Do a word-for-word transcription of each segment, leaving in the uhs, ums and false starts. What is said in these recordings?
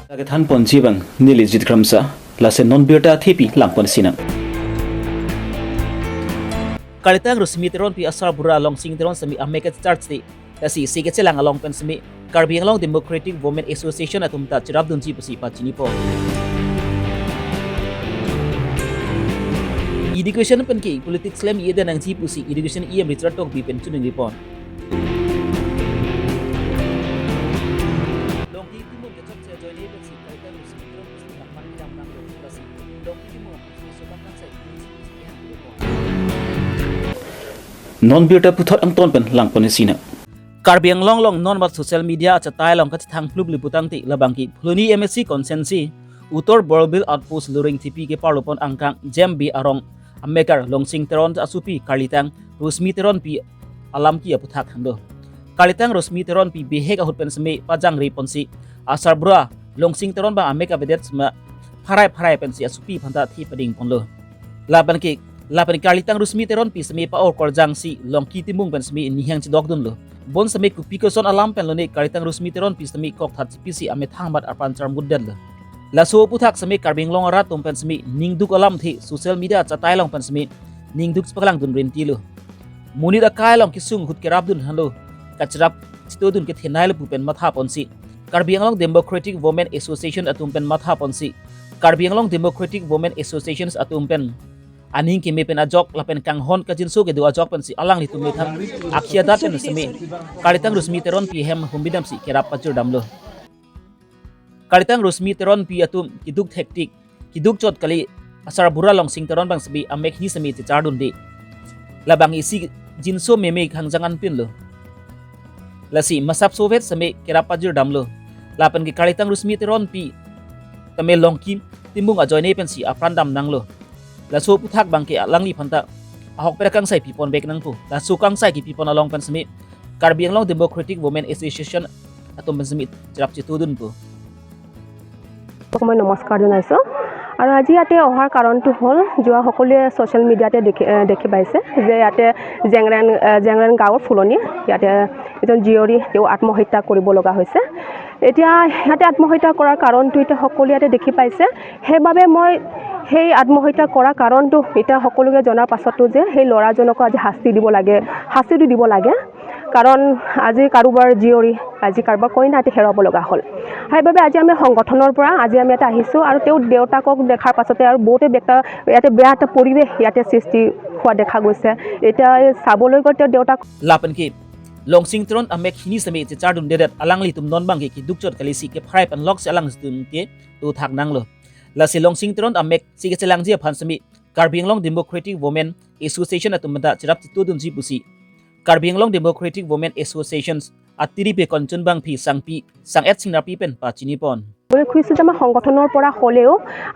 Lake thanponji abang neli Jit Kramsa, lason non birta thepi langpon sinang. Kalitang Rosmi Teronpi asarbura Longsing Teron sitame amek charge te, lasi isi kachelang along pen sitame Karbi Anglong Democratic Women Association atum ta cherapdunji pusi pachinipon. Education pen ke politics lem ida nangji pusi Education E M Richard Tokbi pen chiningripon. Longki Timung kechokche ajoine pensi Kalitang Rosmi Teron pusi langpon kedam nanglo, lasi Longki Timung pusi sobat kangsai pusi pusi kehan pulo. Non birta puthot angton pen langpon sinang. Karbi Anglong along non bat social media achatai along kachethang phlup liputangte labang ke Phuloni M A C constituency Uttor Borbil Outpost Luring T P keparlopon angkang Jem Bey arong amekar Longsing Teron asopi Kalitang Rosmi Teronpi alam ke aputhak hangdo. Kalitang Rosmi Teronpi bihek ahut pen sitame pajangreponsi asarbura Longsing Teron abang amek avedet sitame pharai pharai pensi asopi aphanta thi padingponlo. Lapen ke, lapen Kalitang Rosmi Teronpi sitame pa-orkorjangsi Longki Timung pen sitame nihang chedokdunlo. Bonsitame kopi koson alam pen lone Kalitang Rosmi Teronpi sitame kokthat chipisi amethang amat arpan charmutdetlo. Laso aputhak sitame Karbi Anglong arat atum pen sitame ningduk alamthe social media achatai along pen sitame ningduk chepaklangdun rintilo. Monit akai along kesung ahut kerapdun hanglo, kacherap chetodun kethenei lapu pen mathaponsi Karbi Anglong Democratic Women Association atum pen mathaponsi Karbi Anglong Democratic Women Associations atum pen aning keme pen ajok lapen kanghon kajinso kedo ajok pensi alanglitum methang akhia adat pen sitame Kalitang Rosmi Teronpi ahem humbidamsi kerap pajirdamlo. Kalitang Rosmi Teronpi atum keduk thektik, keduk chot kali asarbura Longsing Teron abang sitame amek hini sitame chechardunde. Labang isi jinso meme khangjang anpinlo. Lasi masap sovet sitame kerap pajirdamlo. Lapen ke Kalitang Rosmi Teronpi tame Longki Timung ajoine pensi apran dam nanglo. Laso aputhak abang ke alangli aphanta ahokpet akangsai pipon bek nangpo. Laso kangsai kepipon along pen sitame Karbi Anglong Democratic Women Association atum pen sitame cherap chetodunpo. মই নমস্কাৰ জনাইছোঁ। আৰু আজি ইয়াতে অহাৰ কাৰণটো হ'ল, যোৱা সকলোৱে ছ'চিয়েল মিডিয়াতে দেখি, এ, দেখি পাইছে যে ইয়াতে জেংৰেন, এ, জেংৰেন গাঁৱৰ ফুলনি, ইয়াতে এজন জীয়ৰী তেওঁ আত্মহত্যা কৰিব লগা হৈছে। এতিয়া ইয়াতে আত্মহত্যা কৰাৰ কাৰণটো এতিয়া সকলোৱে ইয়াতে দেখি পাইছে। সেইবাবে মই সেই আত্মহত্যা কৰা কাৰণটো এতিয়া সকলোকে জনাৰ পাছতো যে সেই ল'ৰাজনকো আজি শাস্তি দিব লাগে, শাস্তিটো দিব লাগে। কাৰণ আজি কাৰোবাৰ জীয়ৰী, আজি কাৰোবাৰ কইনা এটা হেৰুৱাব লগা হ'ল। সেইবাবে আজি আমি সংগঠনৰ পৰা আজি আমি ইয়াতে আহিছোঁ আৰু তেওঁৰ দেউতাকক দেখাৰ পাছতে আৰু বহুতে বেটা, ইয়াতে বেয়া এটা পৰিৱেশ ইয়াতে সৃষ্টি হোৱা দেখা গৈছে। এতিয়া এই চাবলৈ গৈ তেওঁৰ দেউতাক Lapen ke Longsing Teron amek hini sitame chechardundedet alanglitum non abang ke keduk chot kalisi kepharai pen lokse alanglitum ke dothak nanglo. Lasi Longsing Teron amek si kachelangji aphan sitame Karbi Anglong Democratic Women Association atum aphanta cherap chetodunji pusi Karbi Anglong Democratic Women Associations atiripi Kanchanbangpi Sangpi, Sang-et Singnapi pen pachinipon. মই খুজিছোঁ যে আমাৰ সংগঠনৰ পৰা হ'লেও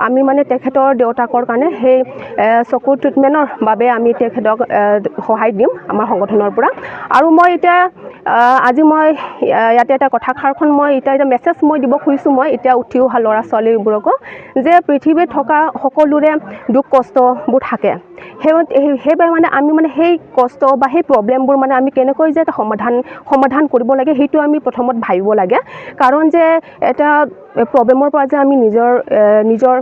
আমি মানে তেখেতৰ দেউতাকৰ কাৰণে সেই, এ, চকুৰ ট্ৰিটমেণ্টৰ বাবে আমি তেখেতক, এ, সহায় দিম আমাৰ সংগঠনৰ পৰা। আৰু মই এতিয়া, আ, আজি মই, আ, ইয়াতে এটা কথাষাৰখন মই এতিয়া, এতিয়া মেছেজ মই দিব খুজিছোঁ, মই এতিয়া উঠি অহা ল'ৰা ছোৱালীবোৰকো যে পৃথিৱীত থকা সকলোৰে দুখ কষ্টবোৰ থাকে। সেই, সেই, সেইবাবে মানে আমি মানে সেই কষ্ট বা সেই প্ৰব্লেমবোৰ মানে আমি কেনেকৈ যে এটা সমাধান, সমাধান কৰিব লাগে, সেইটো আমি প্ৰথমত ভাবিব লাগে। কাৰণ যে এটা প্ৰব্লেমৰ পৰা যে আমি নিজৰ, এ, নিজৰ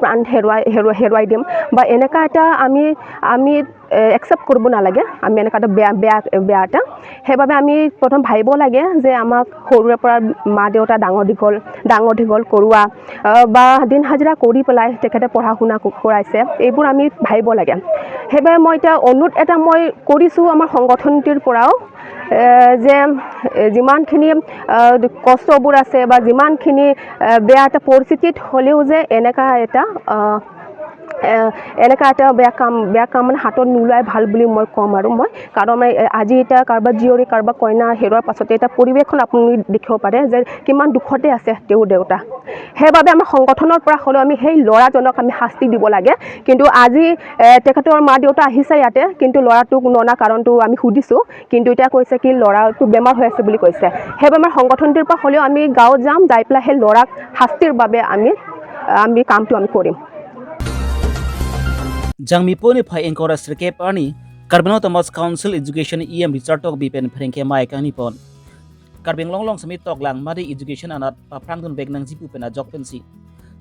প্ৰাণ হেৰুৱাই, হেৰুৱাই, হেৰুৱাই দিম বা এনেকুৱা এটা আমি, আমি, এ, একচেপ্ট কৰিব নালাগে, আমি এনেকুৱা এটা বেয়া, বেয়া, বেয়া এটা। সেইবাবে আমি প্ৰথম ভাবিব লাগে যে আমাক সৰুৰে পৰা মা দেউতা ডাঙৰ দীঘল, ডাঙৰ দীঘল কৰোৱা, আ, বা দিন হাজিৰা কৰি পেলাই তেখেতে পঢ়া শুনা ক-, কৰাইছে, এইবোৰ আমি ভাবিব লাগে। সেইবাবে মই এতিয়া অনুৰোধ এটা মই কৰিছোঁ আমাৰ সংগঠনটিৰ পৰাও, এ, যে, এ, যিমানখিনি, আ, কষ্টবোৰ আছে বা যিমানখিনি, আ, বেয়া এটা পৰিস্থিতিত হ'লেও যে এনেকা এটা, আ, এ, এনেকা এটা বেয়া কাম, বেয়া কাম মানে হাতত নোলোৱাই ভাল বুলি মই ক'ম আৰু মই। কাৰণ মানে, এ, আজি এতিয়া কাৰোবাৰ জীয়ৰী, কাৰোবাৰ কইনা হেৰুৱাৰ পাছতে এটা পৰিৱেশখন আপুনি দেখিব পাৰে যে কিমান দুখতে আছে তেওঁৰ দেউতা। সেইবাবে আমাৰ সংগঠনৰ পৰা হ'লেও আমি সেই ল'ৰাজনক আমি শাস্তি দিব লাগে। কিন্তু আজি, এ, তেখেতৰ মা দেউতা আহিছে ইয়াতে, কিন্তু ল'ৰাটোক ননা কাৰণটো আমি সুধিছোঁ। কিন্তু এতিয়া কৈছে কি ল'ৰাটো বেমাৰ হৈ আছে বুলি কৈছে। সেইবাবে আমাৰ সংগঠনটিৰ পৰা হ'লেও আমি গাঁৱত যাম, যাই পেলাই সেই ল'ৰাক শাস্তিৰ বাবে আমি, আমি কামটো আমি কৰিম। Jangmi poni phai ingkoi ra sirkep arni Karbi Anglong Autonomous Council Education E M Richard Tokbi pen pherangke amei kangnipon. Karbi Anglong along semi toklang mate education anat paphrang dunvek nangji pu pen ajok pensi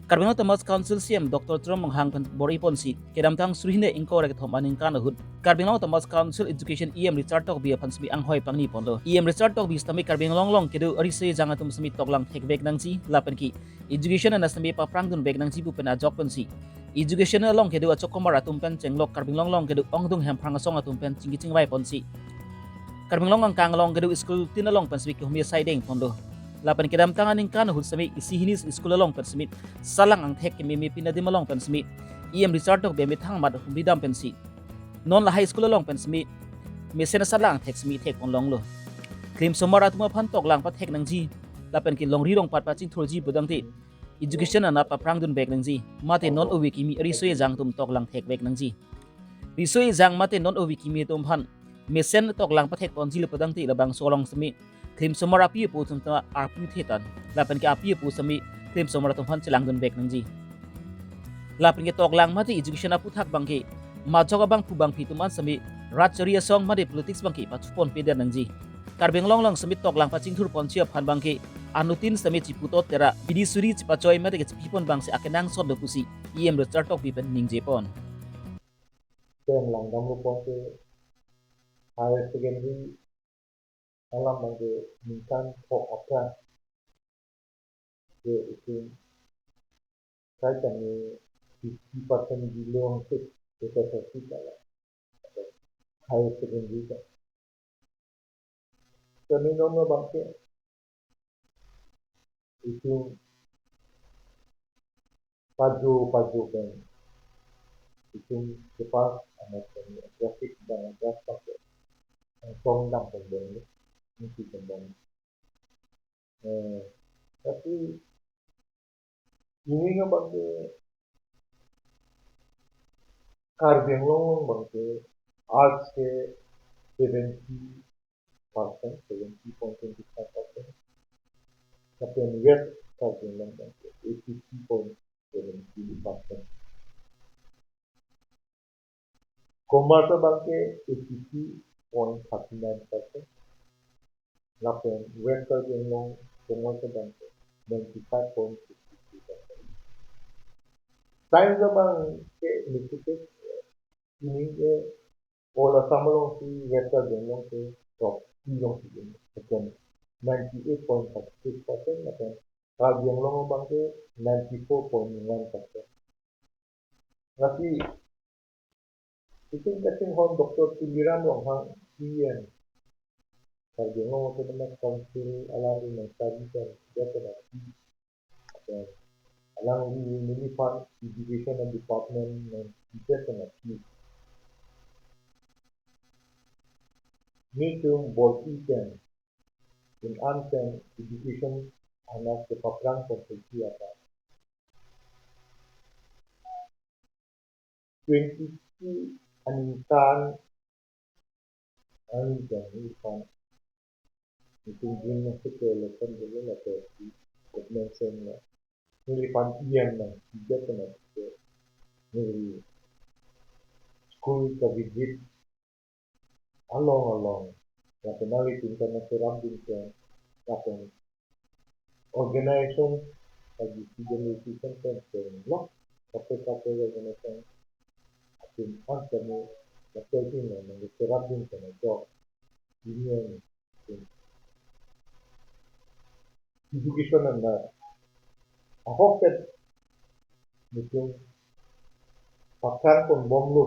Karbi Anglong Autonomous Council C E M Doctor Tuliram Ronghang pen bor-i ponsi kedamtang suri hini ingkoi ra kethom aningkan ahut Karbi Anglong Autonomous Council Education E M Richard Tokbi aphan semi anghoi pangni ponlo. E M Richard Tokbi sitame Karbi Anglong along kedo ariso ejang atum semi toklang thekvek nangji lapen ke education anat semi paphrang dunvek nangji pu pen ajok pensi education along kedo achokomar atum pen chenglok Karbi Anglong along kedo ongdung hemphrang asong atum pen chingki chingvai ponsi Karbi Anglong angkang along kedo school tin along pen semi kehumri asai deng ponlo. Lapen kedamtang aningkan ahut semi isi hini school along pen semi salang angthek kememe pin adim along pen semi E M Richard Tokbi amethang amat humri dam pensi non lahai school along pen semi mesen asalang angthek semi thek pon longlo. Klimsomar atum aphan toklang pathek nangji lapen ke longri longpat pachingthurji pudamte education anat paphrang dunvek nangji mate non ove kimi ariso ejang atum toklang thekvek nangji. Riso ejang mate non ove kimi atum aphan mesen toklang pathek ponji le pudamte labangso along semi klimsomar api apo atum ta arpu thetan lapen ke api apo semi klimsomar atum aphan chelang dunvek nangji. Lapen ke toklang mate education aputhak abangke majok abangphu bangphi atum an semi rajchari asong mate politics abangke pathupon peder nangji. Karbi Anglong along semi toklang pachingthur ponji aphan abangke anuttin semi chiputot tera bidi suri chipachoi mate ke chipi pon abangsi akenangsot do pusi E M Richard Tokbi pen ningje pon. Pen langdamlo ponke higher secondary alam abangke ningkan pho aphrang ke itum kai kami fifty percent below hangsit ke sesi kala higher secondary ka. Kami nono abangke itum pajo pajo pen itum kepass amat kami traffic dan gas pakai angkong dam pembon ni niti pembon. Eh, tapi ini nggak pakai Karbi Anglong abangke arts ke seventy percent, seventy point twenty five percent. Lapen West Karbi Anglong abangke eighty three point seventy percent. Commerce abangke eighty three point thirty nine percent. Lapen West Karbi Anglong Commerce abangke ninety five point sixty three percent. Science abangke initiative ini ke all Assam alongsi West Karbi Anglong ke top three alongsi second ninety eight point thirty six percent lapen Karbi Anglong abangke ninety four point one percent. Lasi itum kachinghon Doctor Tuliram Ronghang E M Karbi Anglong Autonomous Council alangli nangkari pen jatena alangli neliphan education department nangkari jatena nelitum bor-i pen in an pen education anat kepaphrang konstitusi apa twenty two aningkan aningkan ipan itum jin na sete election dulu la twenty government sen la nelipan iyan na tiga kena tiga neli school ka visit along along lapen nelitum kana serap din ke lapen organization lagi student education kan kan lo kape kape organization atum an kami lapen tin na nang serap din kana jo ini yang education anat ahok pen nelitum pakan pon bomlo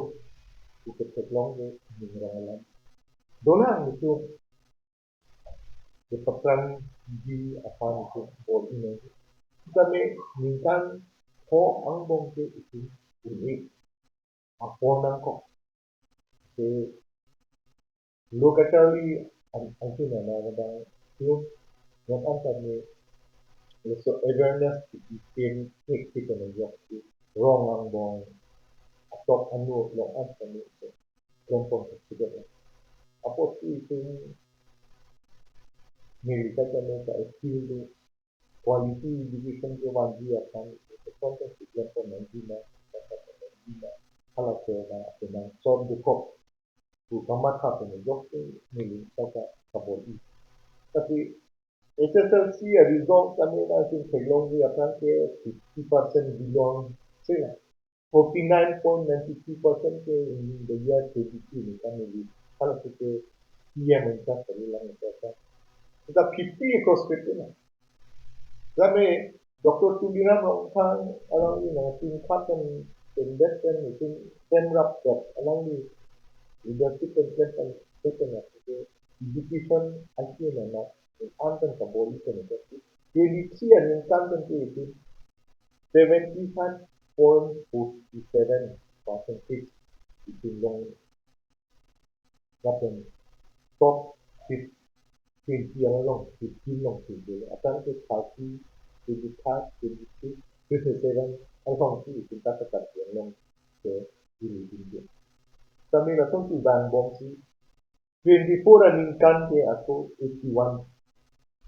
pu ketheklong ke ningrang alam dolang nelitum ke pakan di apa nelitum bor ini kita me ningkan ho angbong ke itum ini apor nangkok ke lo kacharli an ansi nana kadang itum yang an kami laso awareness itum ek kita na yok si rong angbong atok anu long an kami kelompok tidak apot si itum neli kacharli ka appeal do quality education ke vanji aphan itum ke si kelompok nangji na kata nangji na hala ke na kenangsot dokok pu kamatha pen jok ke neli kata kabor-i. Tapi H S L C a result kami na sing theklongji aphrang ke fifty percent belong sila. Forty-nine point nine three percent ke in the year twenty-two ni kami di. Kalau kita P M in charge kami lang itu apa. Kita fifty across fifty na. Kami Doctor Tuliram Ronghang alangli na tingkat pen pendet pen itu pen rap pen alangli leadership pen pen pen pen pen pen education aiki na na an pen kabor-i pen pen. K D C aningkan pen ke itu seventy-five point forty-seven percentage itu long lapen top fif-, twenty along, fifteen along, twenty along. Aphrang ke thirty, twenty-five, twenty-six, twenty-seven along si itum ta kakat along ke diri diri. Kami langsung si vangbomsi twenty-four aningkan ke ako eighty-one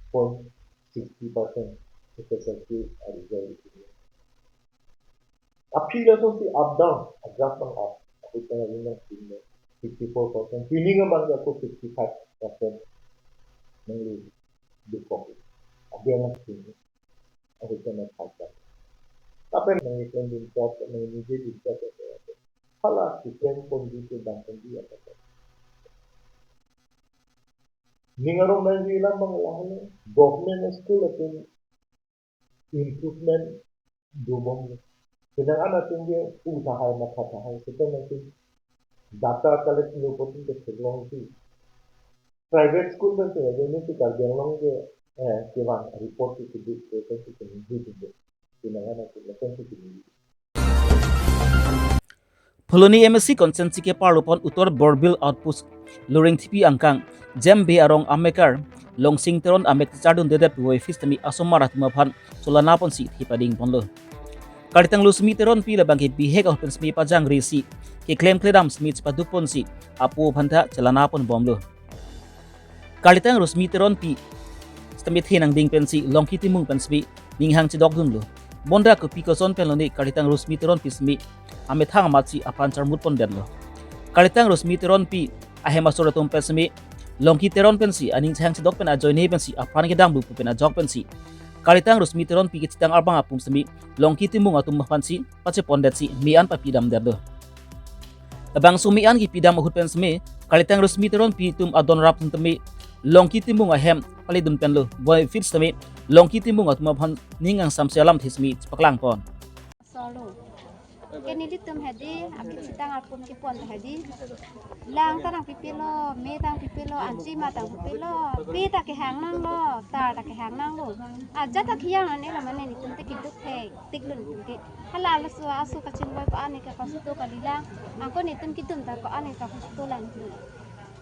point sixty percent H S L C a result. Aphi langsung si up down, a graph bang up. Ako tanggal lima, fifty-four percent. Pining abang ke ako fifty-five percent. Nangli dukok. Abang na sini. Ako tanggal lima. Tapi nangli kan din top, nangli din top. Hala, si pen pon di, si dam pon di, apa. Ning arum nangji alam bang lahan government school atum improvement dobom. Sedang anak tinggi, uh, tahai, matha tahai. Sedang nanti data collect lo pun ke theklong si. Private school kan sih, jadi ini si Karbi Anglong ke, eh, kevang report si sedih, ke kan si sedih, sedih. Sedang anak tinggi, kan si sedih. Phuloni M A C constituency keparlopon Uttor Borbil Outpost Luringthipi angkang Jembe arong amekar Longsing Teron amek chechardundedet pu office temi asomar atum aphan cholana ponsi thepading ponlo. Kalitang Rosmi Teronpi labang ke bihek ahut pen semi pajangri si keklem kledam semi chepaduk ponsi apo aphanta cholana ponbomlo. Kalitang Rosmi Teronpi sitame the nangding pensi Longki Timung pen semi ninghang chedokdunlo. Bonta kopi koson pen lone Kalitang Rosmi Teronpi semi amethang amatsi apran charmut pondetlo. Kalitang Rosmi Teronpi ahem asor atum pen semi Longki Teron pensi aning chehang chedok pen ajoine pensi apran kedam lupu pen ajok pensi Kalitang Rosmi Teronpi kechetang arbang apum semi Longki Timung atum aphansi pachepondetsi me-an papidamdetlo. Labangso me-an kepidam ahut pen semi Kalitang Rosmi Teronpi atum adon rap temi Longki Timung ahem paledun penlo. Boy fits temi Longki Timung atum aphan ning angsamse alamthe semi chepaklangpon. Solo. Ke nelitum hedi, akit sitang arpum kipon hedi. Lang ta nangpipilo, me ta nangpipilo, anchi ma ta nangpipilo, pi ta kehang nanglo, tar ta kehang nanglo. Ajat ta kehang nang elo mane nelitum te kiduk he, tik lun ke. Hala laso aso kachingboi ko-an ke kosto kalilang. Ako nelitum kidum ta ko-an ta kosto lang.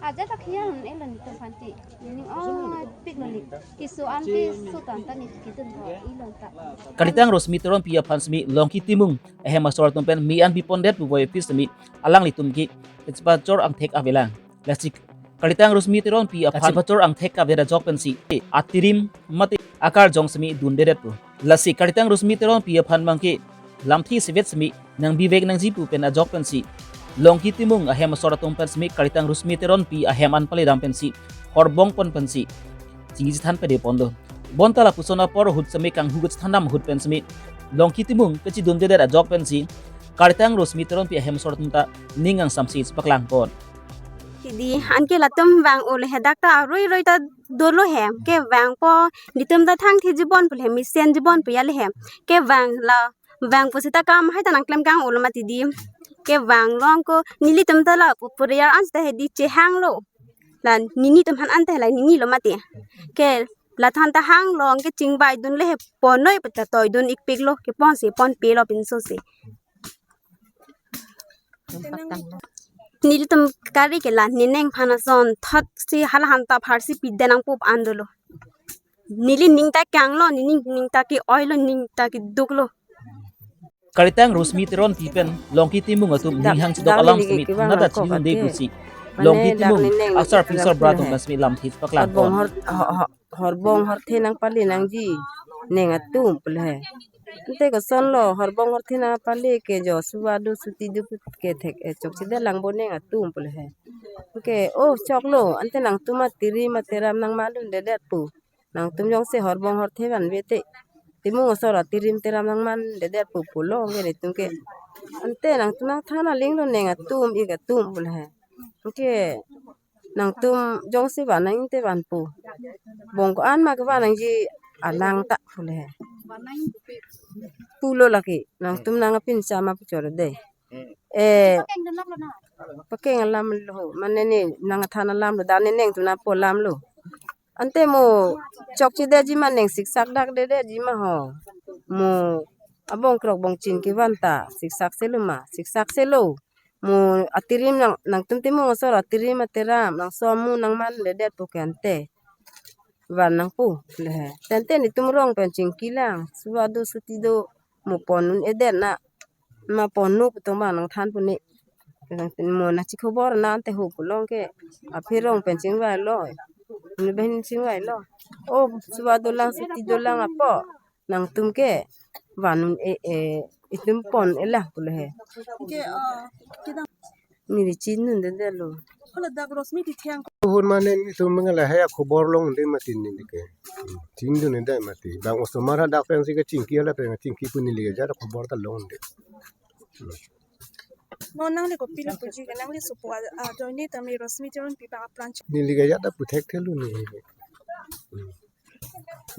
Ajat ta kehang nang elo nelitum aphan te. Nini ong pik neli. Kisu anti sutan ta neli kidum ho ilon ta. Kalitang Rosmi Teronpi aphan semi Longki Timung ahem asor atum pen me-an bipondet pu boy office semi alanglitum ke chepachor angthek avelang. Lasi Kalitang Rosmi Teronpi aphan chepachor angthek ave ajok pensi atirim mate akarjong semi dundedet pu. Lasi Kalitang Rosmi Teronpi aphan bangke lamthe sevet semi nangbivek nangji pu pen ajok pensi Longki Timung ahem asor atum pen semi Kalitang Rosmi Teronpi ahem an paledam pensi horbong pon pensi chingki chethan pede ponlo. Bonta lapuson apor ahut semi kanghu kachethandam ahut pen semi Longki Timung kachedundedet ajok pensi Kalitang Rosmi Teronpi ahem asor atum ta ning angsamsi chepaklangpon. Hidi, anke latum vang ole he dak ta aroi roi ta dolo he. Kevang po, nelitum ta thangthe jibon pu le he, mesen jibon pu ya le he. Kevang la, vang pu seta kam hai ta nangklem kang olo mati di. Kevang long ko, nelitum ta la pu puriar an ta hedi chehanglo. La nini atum aphan an ta la nini lo mati. Ke la than ta hang long ke chingbai dun le he ponoi pu ta toi dun ikpiklo, ke ponsi ponpelo pinso si. Nelitum kari ke la nening aphan asonthot si hala han ta pharsi pide nangpo pu an dolo. Neli ning ta kanglo, neli ning ta ke-oilo, ning ta keduklo. Kalitang Rosmi Teronpi pen Longki Timung atum ninghang chedok alam semi thana ta chini hunde pusi Longki Timung asar pisar bra atum semi lamthe paklang pon. Horbong hor, ho-, ho-, horbong horthe nangpale nangji neng atum pu le he. Ante kosonlo horbong horthe nangpale ke jo suwa do suti do put ke thek e chokche det lang bo neng atum pu le he. Ke o choklo ante nangtum atiri materam nangmalundedet pu. Nangtum jongsi horbong horthe vanve te, timung asor atirim teram nangmandedet pu pulo ke netum ke. Ante nangtum nangthan aling lo neng atum ik atum pu le he. Anke nangtum jongsi van nang te vanpo. Bong ko-an ma kevan nangji alang ta pu le he. Pulo lake nangtum nang apin sama puchor de. Eh, pakeng alam lo, mane ne nangthan alam lo, dan ne neng tuna po alam lo. Ante mo chokche detji ma neng siksak dak dedetji ma ho. Mo abong krok bong chin kevan ta siksak se lo ma, siksak se lo. Mo atirim nang, nangtum timung asor atirim ateram nangso amu nangmandedet pu ke ante van nangpo le he. Tenten itum rong pen chingki lang, suwa do suti do, mo pon un-edet na, ma pon nu putum bang nangthan pu ne. Mo nangchi khobor na ante ho pulo ke, aphi rong pen chingvai lo, ne ben chingvai lo. O suwa do lang suti do lang apo, nangtum ke van un-e, e, itum pon-e lang pu le he. Ke, ah, kedam. Neli chinidunde lo. Hala dak Rosmiti theng. Hur mane netum mengal lahai akhobor longde mati neli ke. Chinidunde mati. Bang osomar hadak pensi kechingki hala pen chingki pu neli ke jara khobor ta longde. Non nangli kopilo puji ke nangli sopo a, a, ajoine tame Rosmiti Teronpi bang apran. Neli ke jara pu thekthe lo neli.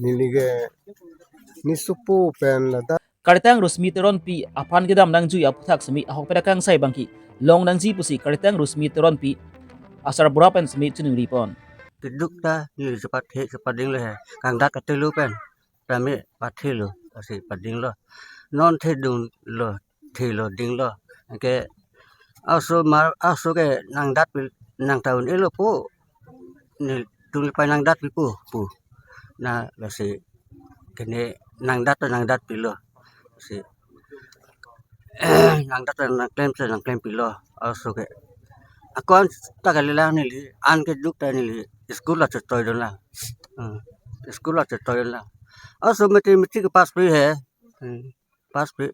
Neli ke ne sopo pen ladak. Karitang Rosmiti Teronpi aphan kedam nangjui aputhak semi ahok pera kangsai bangki long nangji pusi karitang Rosmiti Teronpi asarbura pen semi chiningri pon. Keduk ta neli chepathe chepading lo he. Kangdat katelo pen tame pathe lo, lasi pading lo. Non thedung lo, thelo ding lo. Anke aso mar, aso ke nangdat pi, nang ta un-e lo pu. Netum le pai nangdat pipo pu. Na lasi kene nangdat ta nangdat pilo. Si nangdat ta nangklem ta nangklem pilo. Aso ke. Ako an ta kali lang neli, an keduk ta neli school la chotoi dun lang. Hmm. School la chotoi dun lang. Aso mathematics ke pass pi he. Hmm. Pass pi.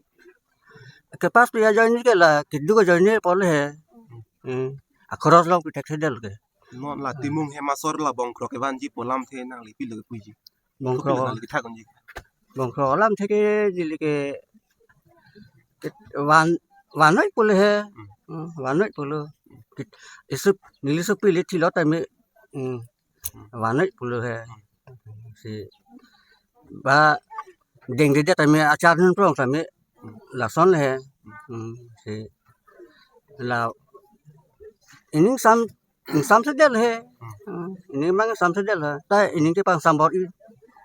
Ke pass pi ajoine ke la keduk ajoine pu le he. Hmm. Akhoros long pi thekthedel ke. Non la timung hem asor la bongkrok kevanji pu alamthe nangli pilo ke puji. Bongkrok. Kopilo nangli kethak unji. Bongkrok alamthe ke neli ke, ke van, vannoi pu le he. Hmm. Hmm, vannoi pulo. Kit-, isup, neli sopi le thilo tame. Hmm. Vannoi pulo he. Si ba dengdedet tame achar nun prong tame lason he. Hmm, si la ining sam, ining samsedel he. Hmm, ining mang samsedel he. Ta ining te pangsambor-i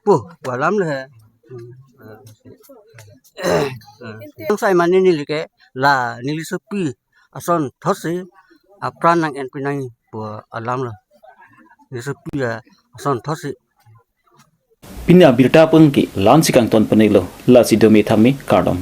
pu pu alam le he. Hmm. Kangsai mane neli ke la neli sopi ason thotsi apran nang-en pinang pu alam lo. Neli sopi ason thotsi. Pini abirta pen ke la-ansi kangton pon-iklo, lasi dome thame kardom.